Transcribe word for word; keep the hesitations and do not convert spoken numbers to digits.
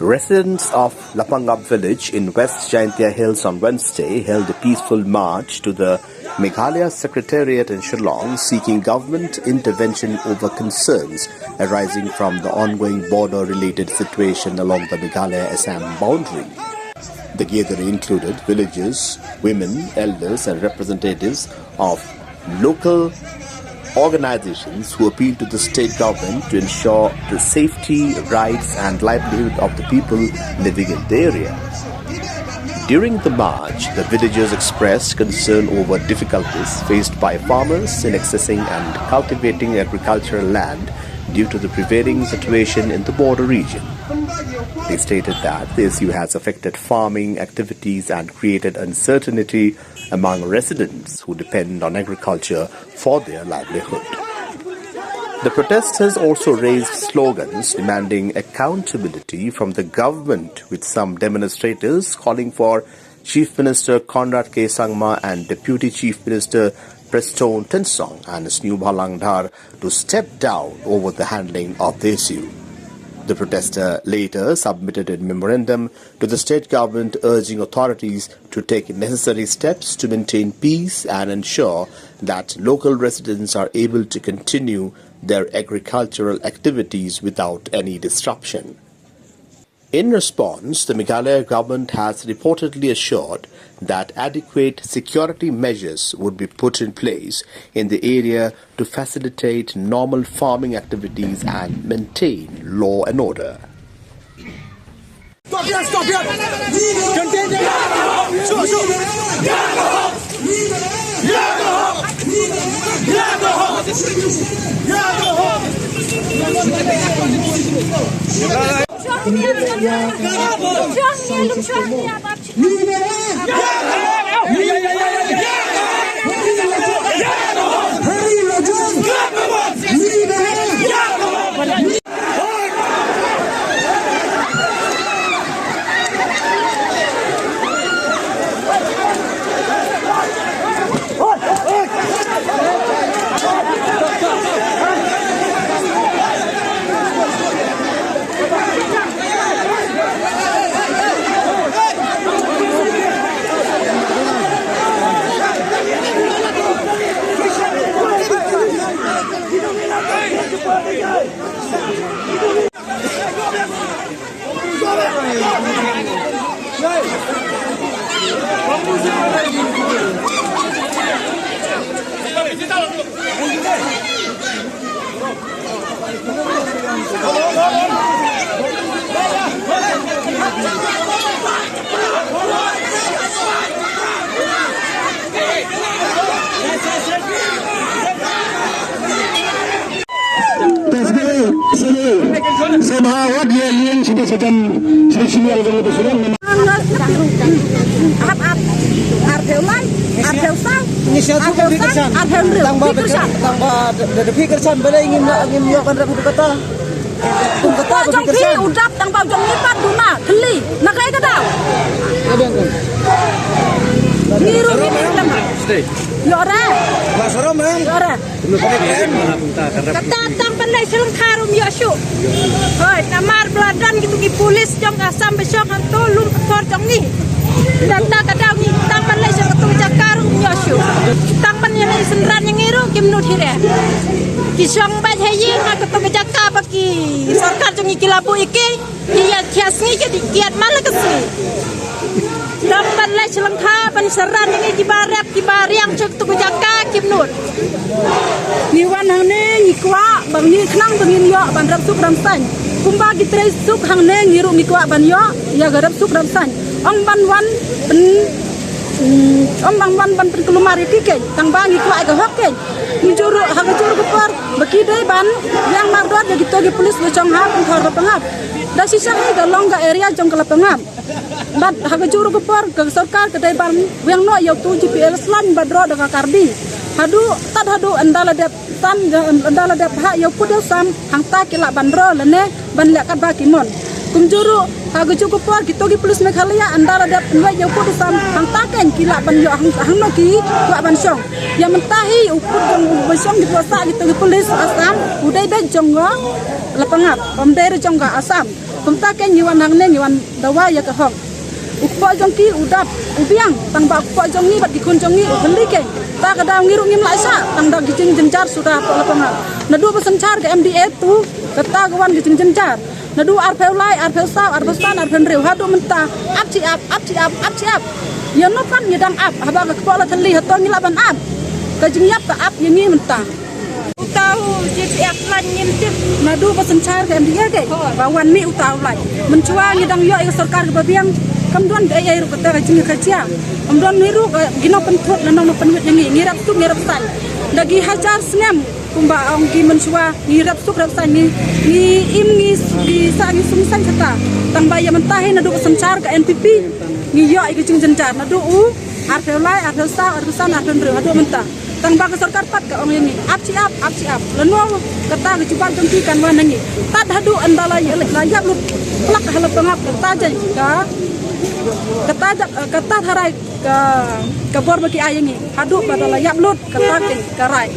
Residents of Lapangap village in West Jaintia Hills on Wednesday held a peaceful march to the Meghalaya Secretariat in Shillong, seeking government intervention over concerns arising from the ongoing border-related situation along the Meghalaya-Assam boundary. The gathering included villagers, women, elders, and representatives of local organizations who appealed to the state government to ensure the safety, rights, and livelihood of the people living in the area. During the march, the villagers expressed concern over difficulties faced by farmers in accessing and cultivating agricultural land due to the prevailing situation in the border region. They stated that the issue has affected farming activities and created uncertainty among residents who depend on agriculture for their livelihood. The protesters also raised slogans demanding accountability from the government, with some demonstrators calling for Chief Minister Conrad K Sangma and Deputy Chief Minister Prestone Tynsong and Sniawbhalang Dhar to step down over the handling of the issue. The protester later submitted a memorandum to the state government urging authorities to take necessary steps to maintain peace and ensure that local residents are able to continue their agricultural activities without any disruption. In response, the Meghalaya government has reportedly assured that adequate security measures would be put in place in the area to facilitate normal farming activities and maintain law and order. Stop here, stop here. Contain them. Shoot, shoot. Tasbe sini sema wat ye ling sini sedang sini sini yang sedang bersulang. Ap ap arphew lai arphew saw arphew saw arphew hynriew. Tang ba da phi kyrshan ba dei ngim ngim ïoh ban rep haduh kata. Kum kata ba phi kyrshan. U dap tang ba u jong ngi pat duna khli na kai ka daw. Ngi ruh ngi tang ba. Ïoh re. Ïoh re. Kata tang ban leit sha lyngkha ruh ym ïoh shuh. Hoi, namar ba la don kito ki pulis jong ka Assam ba shong hangto lum ka por jong ngi. Kata ka daw ngi tang ban leit sha kato ka jaka ruh ym ïoh shuh. Tang ban ïaleh synran ïa ngi ruh kim nud hi re. Ki shong beit ha ïing ha kato ka jaka ba ki sorkar jong ngi ki la buh ïa ki. Ki ïa ki ïa sngi ki dei kiad man la ka sngi. Tang ban leit sha lyngkha ban synran ïa ngi kiba rep kiba riang sha kato ka jaka kim nud. Ngi wan hangne ngi kwah ba ngi khnang ba ngin ïoh ban rep suk rep saiñ. Kumba ki trei suk hangne ngi ruh ngi kwah ban ïoh ïa ka rep suk rep saiñ. Ym ban wan pyn, mm, ym ban wan ban pynkulmar ïa ki keiñ. Tang ba ngi kwah ïa ka hok keiñ. Kumjuh ruh ha kajuh ka por ba ki dei ban ïeng mardor ïa kito ki pulis ba shong ha Pynthor Lapangap. Da shisha hi ka long ka area jong ka Lapangap. Bad ha kajuh ruh ka por ka sorkar ka dei ban weng noh ïa uto u G P L slaiñ bad ruh da ka Karbi. Haduh tad haduh ynda la dep san ynda la dep hap ïa u pud ïa u sam hangta ki lah ban roi lane ban leh katba ki mon. Kumjuh ruh ha kajuh ka por kito ki pulis Meghalaya ynda la dep pynwait ïa u pud u sam hangta keiñ ki lah ban ïoh hang hangno ki kwah ban shong. Ïa mynta hi u pud jong u ba shong ki pud sah kito ki pulis Assam u dei beit jong ka Lapangap, ym dei re jong ka Assam. Kumta kein ngi wan hangne ngi wan dawa ïa ka hok. U kpoh jong ki u dap u biang, tang ba u kpoh jong ngi bad ki khun jong ngi u beli kein. Ta ka daw ngi ruh ngim lah sah tang da ki jingjynjar suda hapoh Lapangap. Naduh ba synshar ka M D A tu, kata ka wan ka jingjynjar. Naduh arphew lai, arphew saw, arphew san, arphew hynriew haduh mynta, ap chi ap, ap chi ap, ap chi ap. Ïa no pat ngi dang ap, haba ka kpoh la thylli hato ngi lah ban ap. Ka jingïap ka ap ïa ngi mynta. Uta u G P F line ngim tip. Naduh ba synshar ka M D A kein ba wan mih uta u line. Mynshuwa ngi dang ïoh ïa ka sorkar kaba biang. Kam don ei ei ruh kata ka jingïakajia. Kam don ei ei ruh ka, ki nongpynthut ne nongpynwit ïa ngi. Ngi rep suk ngi rep saiñ da ki hajar snem. Kumba ong ki mynshuwa ngi rep suk rep saiñ, ngi, ngi im ngi, ngi sah ngi sum saiñ kata. Tang ba ïa mynta hi naduh ba synshar ka N P P ngi ïoh ïa ka jingjynjar naduh u arphew lai, arphew saw, arphew san, arphew hynriew haduh mynta. Tang ba ka sorkar pat ka ong ïa ngi ap chi ap, ap chi ap. Lano kata ka jubab jong ki kan wan na ngi. Tad haduh ynda la, la ïap lut plak ha Lapangap kata jaiñ ka, kata jaiñ, kata tharai ka, ka bor ba ki ai ïa ngi. Haduh ba da la ïap lut kata kein ka rai.